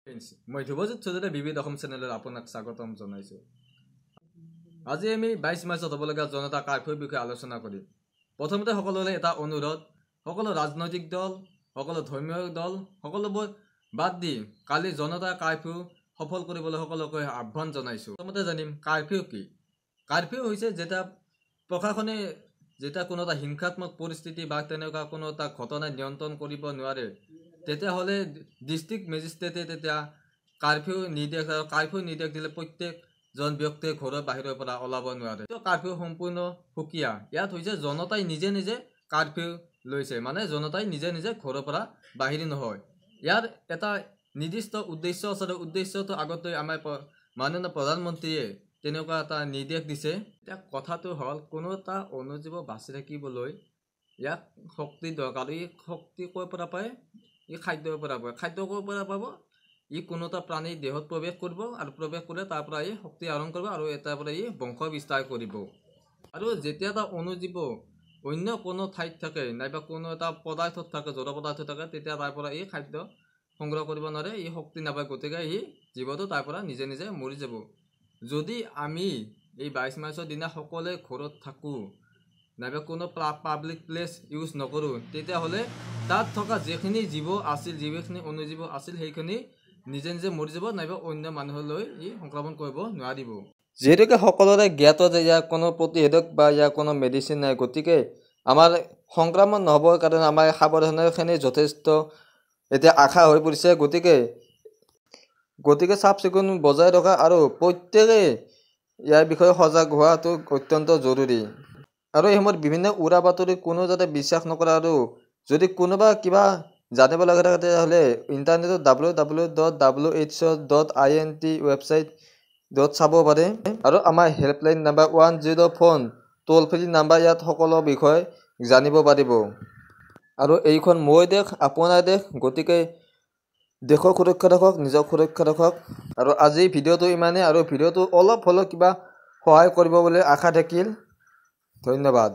মই ধ্ৰুৱজিত চৌধুৰী, বিবিধ অসম চেনেলত আপোনাক স্বাগতম জনাইছোঁ। আজি আমি 22 মাৰ্চত হ'বলগীয়া জনতা কাৰ্ফিউৰ বিষয়ে আলোচনা কৰিম। প্ৰথমতে সকলোলৈ এটা অনুৰোধ, সকলো ৰাজনৈতিক দল, সকলো ধৰ্মীয় দল, সকলোবোৰ বাদ দি কালি জনতা কাৰ্ফিউ সফল কৰিবলৈ সকলোকে আহ্বান জনাইছোঁ। প্ৰথমতে জানিম কাৰ্ফিউ কি। কাৰ্ফিউ হৈছে যেতিয়া প্ৰশাসনে যেতিয়া কোনো এটা হিংসাত্মক পৰিস্থিতি বা তেনেকুৱা কোনো এটা ঘটনা নিয়ন্ত্ৰণ কৰিব নোৱাৰে, তেতিয়াহ'লে ডিষ্ট্ৰিক্ট মেজিষ্ট্ৰেটে তেতিয়া কাৰ্ফিউ নিৰ্দেশ, আৰু কাৰ্ফিউ নিৰ্দেশ দিলে প্ৰত্যেকজন ব্যক্তিয়ে ঘৰৰ বাহিৰৰ পৰা ওলাব নোৱাৰে। কাৰ্ফিউ সম্পূৰ্ণ সুকীয়া। ইয়াত হৈছে জনতাই নিজে নিজে কাৰ্ফিউ লৈছে, মানে জনতাই নিজে নিজে ঘৰৰ পৰা বাহিৰ নহয়। ইয়াৰ এটা নিৰ্দিষ্ট উদ্দেশ্য আছে, আৰু উদ্দেশ্যটো আগতে আমাৰ মাননীয় প্ৰধানমন্ত্ৰীয়ে তেনেকুৱা এটা নিৰ্দেশ দিছে। এতিয়া কথাটো হ'ল, কোনো এটা অণুজীৱ বাচি থাকিবলৈ ইয়াক শক্তি দৰকাৰ। এই শক্তি ক'ৰ পৰা পায়? ই খাদ্যৰ পৰা পায়। খাদ্য ক'ৰ পৰা পাব? ই কোনো এটা প্ৰাণীৰ দেহত প্ৰৱেশ কৰিব, আৰু প্ৰৱেশ কৰিলে তাৰ পৰা ই শক্তি আহৰণ কৰিব, আৰু তাৰ পৰা ই বংশ বিস্তাৰ কৰিব। আৰু যেতিয়া এটা অণুজীৱ অন্য কোনো ঠাইত থাকে নাইবা কোনো এটা পদাৰ্থত থাকে, জড় পদাৰ্থ থাকে, তেতিয়া তাৰ পৰা ই খাদ্য সংগ্ৰহ কৰিব নোৱাৰে, ই শক্তি নাপায়, গতিকে ই জীৱটো তাৰ পৰা নিজে নিজে মৰি যাব। যদি আমি এই 22 মাৰ্চৰ দিনা সকলোৱে ঘৰত থাকোঁ নাইবা কোনো পাব্লিক প্লেচ ইউজ নকৰোঁ, তেতিয়াহ'লে তাত থকা যিখিনি জীৱ আছিল, যিখিনি অণুজীৱ আছিল, সেইখিনি নিজে নিজে মৰি যাব নাইবা অন্য মানুহলৈ ই সংক্ৰমণ কৰিব নোৱাৰিব। যিহেতুকে সকলোৰে জ্ঞাত যে ইয়াৰ কোনো প্ৰতিষেধক বা ইয়াৰ কোনো মেডিচিন নাই, গতিকে আমাৰ সংক্ৰমণ নহ'বৰ কাৰণে আমাৰ সাৱধানতাখিনি যথেষ্ট এতিয়া আশা হৈ পৰিছে। গতিকে চাফ চিকুণ বজাই ৰখা আৰু প্ৰত্যেকেই ইয়াৰ বিষয়ে সজাগ হোৱাটো অত্যন্ত জৰুৰী। আৰু এই সময়ত বিভিন্ন উৰা বাতৰি কোনো যাতে বিশ্বাস নকৰে, আৰু যদি কোনোবা কিবা জানিব লগা থাকে তেতিয়াহ'লে ইণ্টাৰনেটত ww.who.int website dot চাব পাৰে। আৰু আমাৰ helpline number 104 toll free number, ইয়াত সকলো বিষয়ে জানিব পাৰিব। আৰু এইখন মোৰ দেশ, আপোনাৰ দেশ, গতিকে দেশৰ সুৰক্ষা ৰাখক, নিজক সুৰক্ষা ৰাখক। আৰু আজি ভিডিঅ'টো ইমানেই, আৰু ভিডিঅ'টো অলপ হ'লেও কিবা সহায় কৰিব বুলি আশা থাকিল। ধন্যবাদ।